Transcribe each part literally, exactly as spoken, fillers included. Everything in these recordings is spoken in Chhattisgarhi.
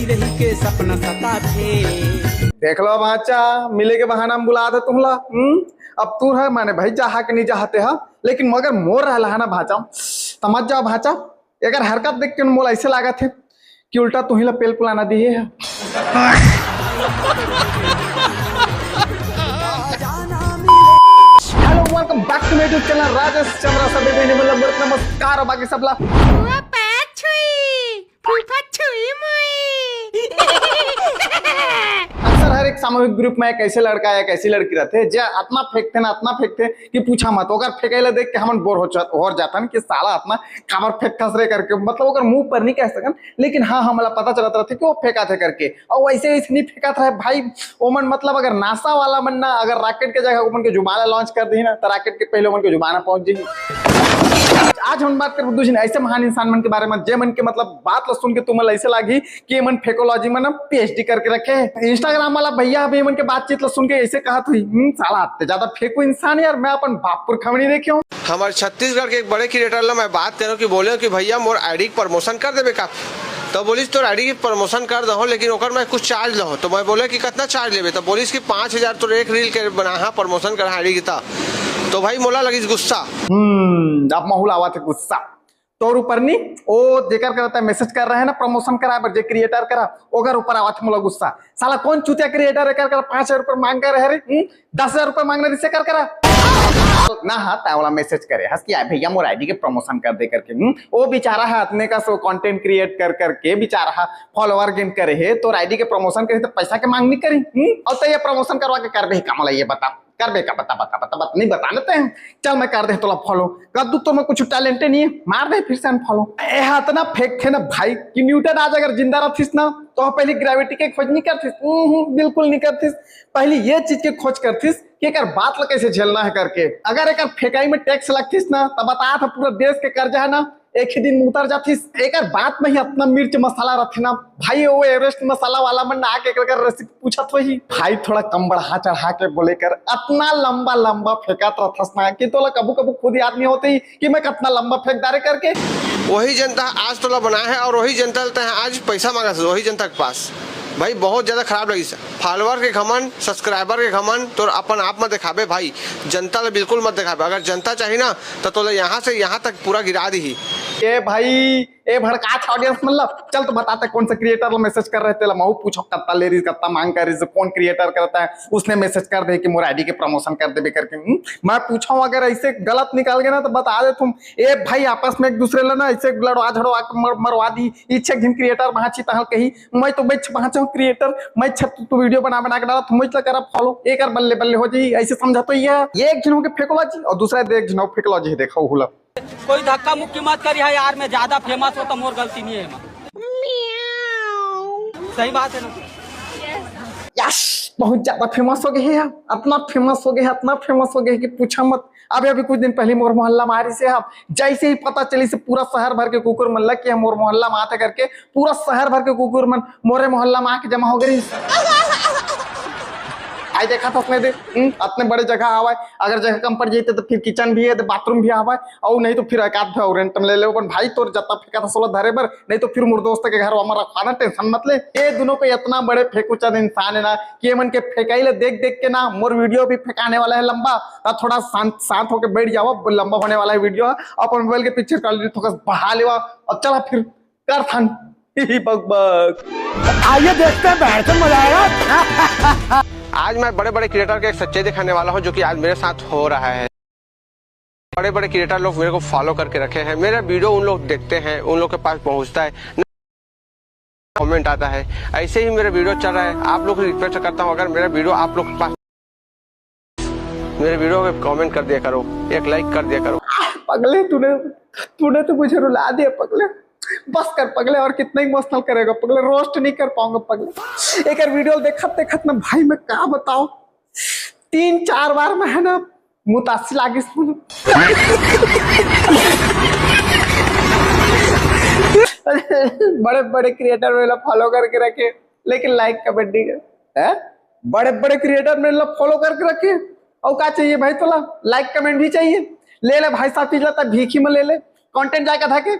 रही के सपना सताथे। देख लो भांचा, मिले के बहाना में बुला दे तुमला। हम्म? अब तू है माने भाई, जहा के नहीं जहाते हा, लेकिन मगर मोर रहला है ना भांचा, समझ जाओ भांचा, एकर हरकत देख के मोला ऐसे लागत है कि उल्टा तुही ला पेल पुलाना दिए है। Hello, welcome back to my YouTube channel Rajesh Chandra. सब बेबे ने मतलब नमस्कार और बाकी सबला। फूफा छुई, फूफा छुई मुई। अक्सर हर एक सामूहिक ग्रुप में एक ऐसे लड़का या एक ऐसी लड़की रहते हैं, जे अतना फेंकते ना, अतना फेंकते कि पूछा मत। ओकर फेंकैला देख के हमन बोर हो जा-, हो जातन कि साला अतना काबर फेंकथस रे करके, मतलब ओकर मुंह पर नहीं कह सकन, लेकिन हाँ, हमला पता चलत रहथे कि वो फेंकत है करके। और वैसे वैसे नहीं फेंकत रहे भाई, ओमन मतलब अगर नासा वाला मन ना, अगर रॉकेट के जगह ओमन के जुबान लॉन्च कर दी ना, तो रॉकेट के पहले ओमन के जुबान पहुंच जाही। आज हम बात करबो दू झन ऐसे महान इंसान मन के बारे में, जे मन के मतलब बात ल सुन के तुमन ऐसे लागी कि एमन फेकोलॉजी में ना पीएचडी करके रखे हैं। Instagram वाला भैया अभी एमन के बातचीत ल सुन के ऐसे कहत हुई, "हम्म, साला अत्ते ज्यादा फेंकू इंसान यार, मैं अपन बाप पुरखा में नहीं देखे हूँ।" हमारे छत्तीसगढ़ के एक बड़े क्रिएटर ला मैं बात करूँ कि बोले कि भैया मोर आईडी के प्रमोशन कर देबे का? तो बोलिस तोर आईडी के प्रमोशन कर दहो, लेकिन ओकर मैं कुछ चार्ज लहो। तो मैं बोले कि कितना चार्ज लेबे? तो बोलिस कि पाँच हजार तोर एक रील के बना हा प्रमोशन कर आईडी के। तो भाई मोला लगिस गुस्सा। हम्म, अब महू ला आवत है गुस्सा। तोर ऊपर नी, ओ जेकर करता है मैसेज कर रहे हैं ना प्रमोशन कराए बर, जे क्रिएटर करा, ओकर ऊपर आवत है मोला गुस्सा। साला कौन चूतिया क्रिएटर है कर कर पाँच हजार रुपये मांग कर रहे रे? हम्म? दस हजार रुपये मांगना रिसे कर करा ना। हाँ, ताय वाला मैसेज करे हस कि, "आ भैया मोर आईडी के प्रमोशन कर दे," करके। हम्म? ओ बेचारा है अतने का सो कंटेंट क्रिएट कर करके बेचारा है फॉलोअर गेन करे है, तोर आईडी के प्रमोशन करे तो पैसा के मांग नहीं करी। हम्म? और तो ये प्रमोशन करवा के कर दे का, मोला ये बता। करबे का? बता, बता, बता, बता, नहीं बता लेते हैं। चल, मैं कर दे तोला फॉलो। कद्दू तो मैं कुछ टैलेंटे नहीं है, मार दे फिर से अनफॉलो। ए, हाँ, इतना फेंक थे ना भाई कि न्यूटन आज अगर जिंदा रहतीस ना, तो पहली ग्रेविटी के खोज नहीं करतीस। हम्म, बिल्कुल नहीं करतीस। पहली ये चीज के खोज करतीस कि एकर बात ला कैसे झेलना है करके। अगर एकर फेंकाई में टैक्स लगतीस ना, तो बता था पूरा देश के कर्जा है ना, एक ही दिन में उतर जातीस। एकर बात में ही इतना मिर्च मसाला रथे ना भाई, वो एवरेस्ट मसाला वाला मन ना आके एकर रेसिपी पूछत होही। भाई थोड़ा कम बढ़ा चढ़ा के बोले कर, इतना लंबा लंबा फेंकत रथस ना कि तोला कभू कभू खुद याद नहीं होती कि मैं कितना लंबा फेंक डारे करके। वही जनता आज तोला बनाए है और वही जनता ले तैं आज पैसा मांगत हस, वही जनता के पास। भाई बहुत ज्यादा खराब लगिस। फॉलोअर के घमंड, सब्सक्राइबर के घमंड तोर अपन आप में दिखाबे भाई, जनता ले बिल्कुल मत दिखाबे। अगर जनता चाही ना तो तोला यहाँ से यहाँ तक पूरा गिरा दी। ए भाई, ए भड़कात ऑडियंस, मतलब चल तो बताते कौन से क्रिएटर ला मैसेज कर रहे, तेला महू पूछो कत्ता ले रही, कत्ता मांग कर रही, कौन क्रिएटर करता है, उसने मैसेज कर दे कि मोर आईडी के प्रमोशन कर देबे करके। हम्म? मैं पूछा हूँ, अगर ऐसे गलत निकाल गए ना तो बता दे तुम। ए भाई, आपस में एक दूसरे ला ना ऐसे लड़वा झड़वा के मर, मरवा दी। इच्छे घिन क्रिएटर वहां छी तहां कही, मैं तो मैं पहुंचा हूँ क्रिएटर, मैं छत तो वीडियो बना बना के डाला, तुम मुझे करा फॉलो, एक बार बल्ले बल्ले हो जाई, ऐसे समझा तो ये, ये एक झिन हो के फेंकला जी और दूसरा देख झिन हो फेंकला जी, देखो हुला। कोई धक्का मुक्की मत करिहा यार, मैं ज्यादा फेमस हो तो मोर गलती नहीं है एमा। सही बात है ना? यस, बहुत ज्यादा फेमस हो गए है यार, इतना फेमस हो गए है, इतना फेमस हो गए है कि पूछा मत। अभी अभी कुछ दिन पहले मोर मोहल्ला में आ रही से, अब जैसे ही पता चली से पूरा शहर भर के कुकुर मन लग के मोर मोहल्ला में आते करके पूरा शहर भर के कुकुर मन मोरे मोहल्ला में आके जमा हो गए। आई देखा था उसने दे, हम्म, इतने बड़े जगह हवाए, अगर जगह कम पड़ जाते तो फिर किचन भी है, तो बाथरूम भी हवाए, और नहीं तो फिर एक आध ठो रेंट में ले ले। अपन भाई तोर जत्ता फेंका था सोला धरे बर, नहीं तो फिर मोर दोस्त के घर वामा रखवाना, टेंशन मत ले। ये दोनों को इतना बड़े फेंकूचंद इंसान है ना कि ये मन के फेंकाई ले देख देख के ना मोर वीडियो भी फेंकाने वाला है लंबा। अब थोड़ा शांत शांत होके बैठ जाओ, अब लंबा होने वाला है वीडियो। अपन मोबाइल के पिक्चर क्वालिटी थोड़ा बहा लेवा और चला फिर कर थन। बक बक। आइए देखते हैं, बैठ के मजा आएगा। आज मैं बड़े बड़े क्रिएटर के एक सच्चाई दिखाने वाला हूँ, जो कि आज मेरे साथ हो रहा है। बड़े बड़े क्रिएटर लोग मेरे को फॉलो करके रखे हैं, मेरा वीडियो उन लोग देखते हैं, उन लोग के पास पहुंचता है, कमेंट आता है, ऐसे ही मेरा वीडियो चल रहा है। आप लोग को रिक्वेस्ट करता हूँ, अगर मेरा वीडियो आप लोग के पास, मेरे वीडियो पे कमेंट कर दिया करो, एक लाइक कर दिया करो। पगले, तूने तूने तो मुझे रुला दिया पगले। बस कर पगले, और कितना इमोशनल करेगा पगले, रोस्ट नहीं कर पाऊंगा पगले। एक वीडियो देखत देखत ना भाई, मैं का बताओ, तीन चार बार मैं है ना मुतासिर लागिस हूँ। बड़े बड़े क्रिएटर मेला फॉलो करके रखे, लेकिन लाइक कमेंट नहीं करे। हैं? बड़े बड़े क्रिएटर मेला फॉलो करके रखे, और का चाहिए भाई तोला? लाइक कमेंट भी चाहिए? ले ले भाई साहब, चीज ला भीखी में ले ले, कंटेंट जाएगा था के।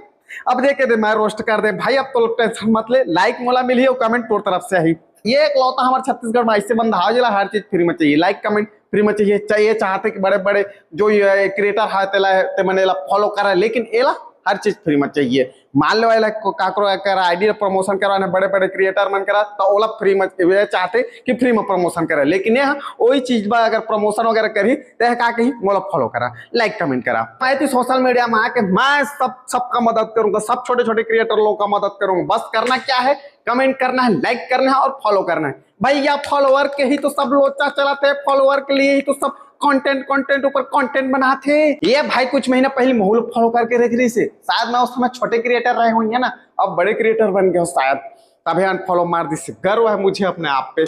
अब देखे दे, मैं रोस्ट कर दे भाई, अब तो टेंशन मत ले, लाइक मोला मिलही और कमेंट तोर तरफ से आही। ये एकलौता हमारे छत्तीसगढ़ में ऐसे बंदा है जेला हर चीज फ्री में चाहिए, लाइक कमेंट फ्री में चाहिए। चाहिए, चाहते कि बड़े बड़े जो ये क्रिएटर है तेला, ते मन एला फॉलो करा, लेकिन एला हर चीज फ्री में चाहिए। मान लो एला को-, काकरो कर आईडी प्रमोशन करवाना, बड़े बड़े क्रिएटर मन करा, तो ओला फ्री में, ये चाहते कि फ्री में प्रमोशन करे, लेकिन ये वही चीज बा, अगर प्रमोशन वगैरह करी तो यह का कही, मोला फॉलो करा, लाइक कमेंट करा। मैं तो सोशल मीडिया में आके मैं सब, सबका मदद करूंगा, सब छोटे छोटे क्रिएटर लोगों का मदद करूंगा। बस करना क्या है, कमेंट करना है, लाइक करना है और फॉलो करना है। भैया, फॉलोअर के ही तो सब लोचा चलाते हैं, फॉलोअर के लिए ही तो सब कंटेंट, कंटेंट ऊपर कंटेंट बनाते हैं। ये भाई कुछ महीना पहले मोहू फॉलो करके रख रही से, शायद मैं उस समय छोटे क्रिएटर रहे होंगे ना, अब बड़े क्रिएटर बन गए हो शायद, तभी अनफॉलो मार दी से। गर्व है मुझे अपने आप पे।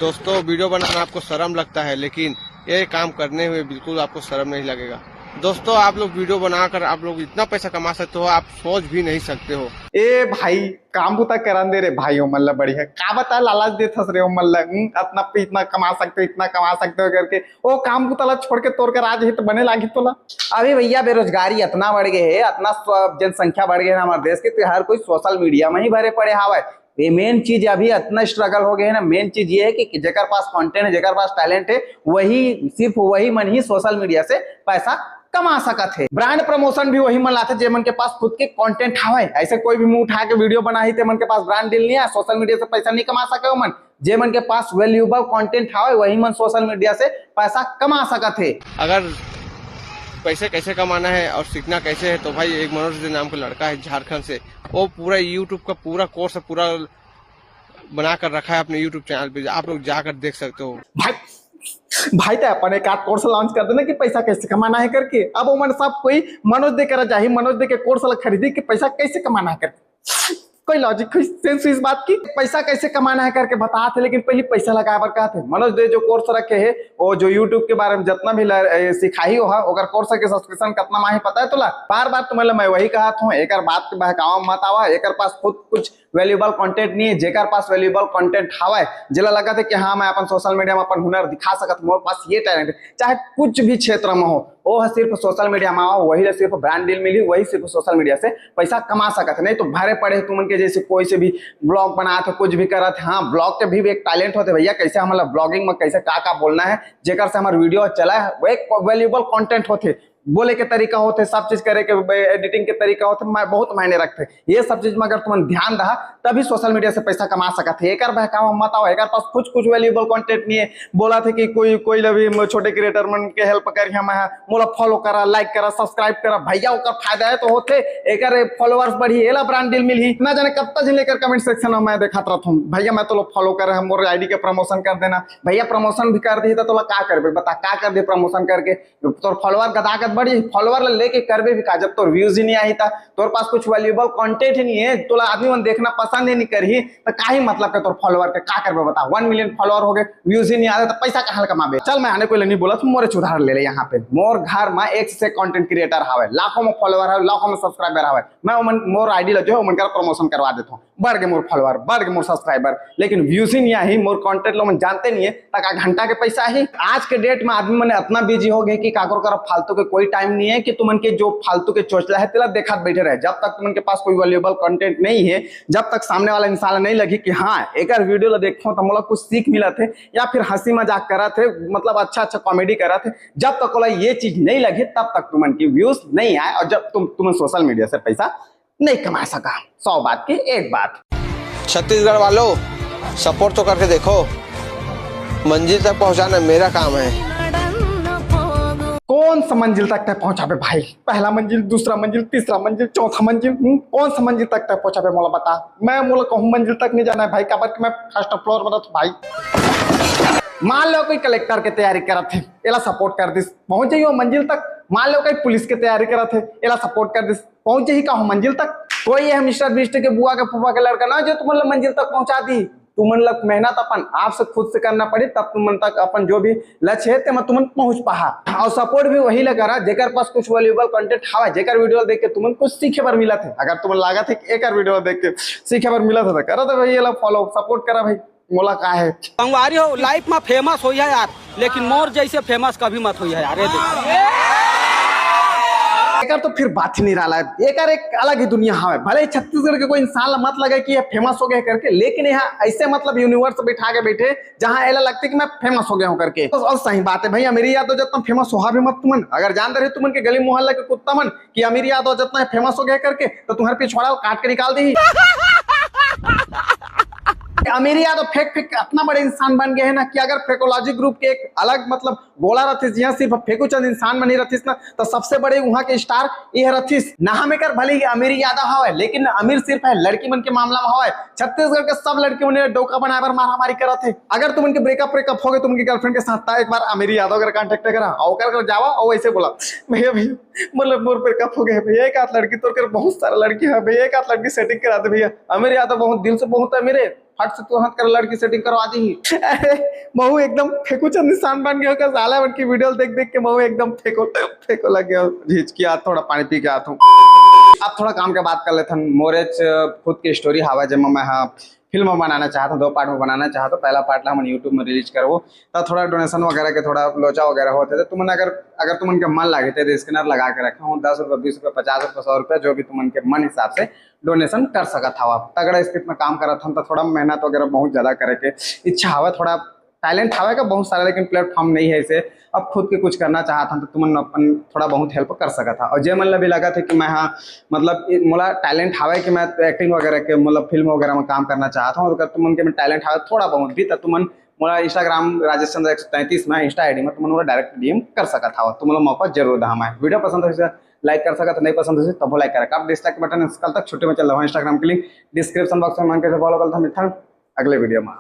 दोस्तों, वीडियो बनाना आपको शर्म लगता है, लेकिन ये काम करने में बिल्कुल आपको शर्म नहीं लगेगा। दोस्तों, आप लोग वीडियो बनाकर आप लोग इतना पैसा कमा सकते हो, आप सोच भी नहीं सकते हो। ए भाई, काम बुता करन दे रे भाई, ओमन ला बढ़िया। का बता, लालच देथस रे ओमन ला, हम्म, अतना पे इतना कमा सकते हो, इतना कमा सकते हो करके। ओ काम बुता ला छोड़ के तोर कर आज ही तो बने लागी तोला। अभी भैया, बेरोजगारी अतना बढ़ गए है, अतना स्व-, जनसंख्या बढ़ गए है ना हमारे देश के, तो हर कोई सोशल मीडिया में ही भरे पड़े हावय। ये मेन चीज अभी अतना स्ट्रगल हो गया है ना, मेन चीज ये है कि, कि जेकर पास कंटेंट है, जेकर पास टैलेंट है, वही, सिर्फ वही मन ही सोशल मीडिया से पैसा कमा सकत है। ब्रांड प्रमोशन भी वही मन लाथे, जे मन के पास खुद के कंटेंट हावय। ऐसे कोई भी मुंह उठा के वीडियो बनाही, ते मन के पास ब्रांड डील नहीं है, सोशल मीडिया से पैसा नहीं कमा सके ओमन। जे मन के पास वैल्यूएबल कंटेंट हावय, वही मन सोशल मीडिया से पैसा कमा सकत है। अगर पैसे कैसे कमाना है और सीखना कैसे है, तो भाई, एक मनोज दे नाम का लड़का है झारखंड से, वो पूरा यूट्यूब का पूरा कोर्स पूरा बना कर रखा है अपने यूट्यूब चैनल पे, आप लोग जाकर देख सकते हो। भाई, भाई, ते अपन एक आध कोर्स लॉन्च कर देना कि पैसा कैसे कमाना है करके। अब ओमन सब कोई मनोज दे करा जाही, मनोज दे के कोर्स ला खरीदी कि पैसा कैसे कमाना है करके। कोई लॉजिक, कोई सेंस इस बात की? पैसा कैसे कमाना है करके बता थे, लेकिन पहले पैसा लगाए बर कहा थे। मनोज दे जो कोर्स रखे है, वो जो यूट्यूब के बारे में जितना भी ल-, ए, सिखाही हो हा, ओकर कोर्स के सब्सक्रिप्शन कितना माही पता है तोला? बार बार तुम्हें मैं वही कहा था, एकर बात के बहकावा मत आवा, एकर पास खुद कुछ वैल्यूएबल कंटेंट नहीं है। जेकर पास वैल्यूएबल कंटेंट हावय, जेला लगत है कि हाँ, मैं अपन सोशल मीडिया में अपन हुनर दिखा सकत, मोर पास ये टैलेंट है, चाहे कुछ भी क्षेत्र में हो, वो ह सिर्फ सोशल मीडिया में आओ, वही ला सिर्फ ब्रांड डील मिली, वही सिर्फ सोशल मीडिया से पैसा कमा सकत है। नहीं तो भरे पड़े तुमन के जैसे कोई से भी ब्लॉग बनात है, कुछ भी करत है। हाँ, ब्लॉग के भी एक टैलेंट होते भैया, कैसे हमन ला ब्लॉगिंग में कैसे का का बोलना है, जेकर से हमार वीडियो चला है, वो एक वैल्यूएबल कंटेंट होते। बोले के तरीका होथे, सब चीज करे के, एडिटिंग के तरीका होथे, मैं बहुत मायने रखथे। ये सब चीज में अगर तुमन ध्यान दहा, तभी सोशल मीडिया से पैसा कमा सकत हे। एकर बहकावा मत आओ, एकर पास कुछ कुछ वैल्यूएबल कंटेंट नहीं है। बोला थे कि कोई कोई ला भी म-, छोटे क्रिएटर मन के हेल्प करिहा, मैं मोला फॉलो करा, लाइक करा, सब्सक्राइब करा। भैया, ओकर फायदा है तो होथे, एकर फॉलोअर्स बढ़ी, एला ब्रांड डील मिलही। ना जाने कब तक लेकर कमेंट सेक्शन में मैं देखात रहत हूँ, भैया, मैं तो लोग फॉलो कर रहे हैं, मोर आईडी के प्रमोशन कर देना। भैया, प्रमोशन भी कर दी तो तोला का करबे, बता, का कर दे प्रमोशन करके? तोर फॉलोअर गदागद बढ़ी, फॉलोअर ला लेके करबे भी का, जब तोर व्यूज ही नहीं आही ता, तोर पास कुछ वैल्यूएबल कंटेंट ही नहीं है, तोला आदमी मन देखना पसंद ही नहीं करही, तो काहे मतलब के तोर फॉलोअर के का करबे बता? वन मिलियन फॉलोअर हो गए, व्यूज ही नहीं आते, तो पैसा कहाँ ले कमाबे? चल, मैं आने कोई नहीं बोला, तू मोरे सुधार ले ले। यहाँ पे मोर घर में एक से कंटेंट क्रिएटर हावे, लाखों में फॉलोअर हावे, लाखों में सब्सक्राइबर हावे, मैं ओमन, मोर आईडी ला जो है ओमन कर प्रमोशन करवा देता हूँ। बढ़ गए मोर फॉलोअर, बढ़ गए मोर सब्सक्राइबर, लेकिन व्यूज ही नहीं आही, मोर कंटेंट ला ओमन जानते नहीं है, तक आ घंटा के पैसा ही। आज के डेट में आदमी मन इतना बिजी हो गए कि काकरो करा फालतू के कोई टाइम नहीं है कि तुमन के जो फालतू के चोचला है तेला देखत बैठे रहे। जब तक तुमन के पास कोई वैल्यूएबल कंटेंट नहीं है, जब तक सामने वाला इंसान नहीं लगी कि हाँ, एकर वीडियो ला देखो तो मोला कुछ सीख मिलत है या फिर हंसी मजाक करत है, मतलब अच्छा अच्छा कॉमेडी करत है, जब तक ओला ये चीज नहीं लगे तब तक तुमन की व्यूज नहीं आए और जब तुम तुमन सोशल मीडिया से पैसा नहीं कमा सका। सौ बात की एक बात। छत्तीसगढ़ वालों, सपोर्ट तो करके देखो, मंजिल तक पहुंचाना मेरा काम है। कौन सा मंजिल तक तय पहुंचाबे भाई? पहला मंजिल, दूसरा मंजिल, तीसरा मंजिल, चौथा मंजिल, हम्म, कौन सा मंजिल तक तय पहुंचाबे मोला बता। मैं मोला कहूँ मंजिल तक नहीं जाना है भाई, काबर कि मैं फर्स्ट फ्लोर में रहता हूँ भाई। मान लो कोई कलेक्टर के तैयारी करत है, एला सपोर्ट कर दिस, पहुंच जाइयो मंजिल तक। मान लो कोई पुलिस के तैयारी करत है, एला सपोर्ट कर दिस, पहुंच जाही का हो मंजिल तक? कोई ये मिस्टर बीस्ट के बुआ के फूफा के लड़का ना जो तुमन ला मंजिल तक पहुंचा दी। तुमन ला मेहनत अपन आप से खुद से करना पड़ी, तब तुमन तक अपन जो भी लक्ष्य है तेमा तुमन पहुंच पाहा। और सपोर्ट भी वही ला करा जेकर पास कुछ वैल्यूएबल कंटेंट हवा, जेकर वीडियो देख के तुमन कुछ सीखे बर मिलत है। अगर तुमन लागत है कि एकर वीडियो देख के सीखे बर मिलत है तो करा तो भाई ये ला फॉलो, सपोर्ट करा भाई। मोला का है? संगवारी हो, लाइफ में फेमस होई है यार, लेकिन मोर जैसे फेमस कभी मत होई है यार। ये देखो। एकर तो फिर बात ही निराला हे। एकर एक अलग ही दुनिया हवे। भले ही छत्तीसगढ़ के कोई इंसान ला मत लगे कि ये फेमस हो गए करके, लेकिन यहाँ ऐसे मतलब यूनिवर्स बिठा के बैठे, जहाँ एला लगथे कि मैं फेमस हो गया हूँ करके। तो अब सही बात है भाई, अमीरी यादव जतना फेमस होहा भी मत तुमन। अगर जान रहे तुमन के गली मोहल्ला के कुत्ता मन कि अमीरी यादव जतना फेमस हो गया करके, तो तुम्हारे पिछवाड़ा काट के निकाल दी। अमीरी यादव फेंक फेंक के इतना बड़े इंसान बन गए हैं ना, कि अगर फेकोलॉजी ग्रुप के एक अलग मतलब गोला रथिस, जिहाँ सिर्फ फेकू चंद इंसान मन ही रथिस ना, तो सबसे बड़े वहाँ के स्टार ये रथिस। नाम एकर भले ही अमीरी यादव हवय, लेकिन अमीर सिर्फ है लड़की मन के मामला में हवय। छत्तीसगढ़ के सब लड़की मन डोका बनाए बर मारामारी करत हे। अगर तुमन के ब्रेकअप ब्रेकअप हो गए, तुमन के गर्लफ्रेंड के साथ, ता एक बार अमीरी यादव कर कॉन्टेक्ट करा, और ओकर कर जावा और ऐसे बोला, भैया भैया, मतलब मोर ब्रेकअप हो गए भैया, एक आध लड़की तोर कर बहुत सारा लड़की है भैया, एक आध लड़की सेटिंग करा दे भैया। अमीरी यादव बहुत दिल से बहुत अमीर है, फट से तुरंत कर लड़की सेटिंग करवा दी। अरे महू एकदम फेकू चंद इंसान बन गया का साला, उनकी वीडियो देख देख के महू एकदम फेको फेको लग गया। हिचकी आत, थोड़ा पानी पी के आत हूँ। अब थोड़ा काम के बात कर लेथन। मोरेच खुद के स्टोरी हवा, जेमा मैं हाँ फिल्म बनाना चाहत हूँ, दो पार्ट में बनाना चाहत हूँ। पहला पार्ट ला हमन यूट्यूब में रिलीज करबो, त थोड़ा डोनेशन वगैरह के थोड़ा लोचा वगैरह होते। तो तुमन अगर अगर तुमन के मन लागे तो स्कैनर लगा के रखे हूँ, दस रुपये, बीस रुपये, पचास रुपये, सौ रुपये, जो भी तुमन के मन हिसाब से डोनेशन कर सकत हवा। तगड़ा स्क्रिप्ट में काम करत हन तो थोड़ा मेहनत वगैरह बहुत ज़्यादा करे के इच्छा हवा, थोड़ा टैलेंट हवे का बहुत सारा, लेकिन प्लेटफॉर्म नहीं है इसे। अब खुद के कुछ करना चाहत हन तो तुमन अपन थोड़ा बहुत हेल्प कर सकत हा। और जे मन ला भी लगत है कि मैं हाँ मतलब इ- मोला टैलेंट हवे कि मैं एक्टिंग वगैरह के मतलब फिल्म वगैरह में काम करना चाहत हूँ, अगर तुमन के में टैलेंट हवे थोड़ा बहुत भी, तो तुमन मोला इंस्टाग्राम राजेश चंद्र एक सौ तैंतीस में इंस्टा आईडी में तुमन मोला डायरेक्ट डीएम कर सकत हवा। तुम लोग मौका जरूर दा हमारे। वीडियो पसंद हो लाइक कर सकत, नहीं पसंद हो तब लाइक कर। अब डिसलाइक बटन कल तक छुट्टी में चल रहा हूँ। इंस्टाग्राम के लिंक डिस्क्रिप्शन बॉक्स में मन के फॉलो कर था। मिलथन अगले वीडियो में।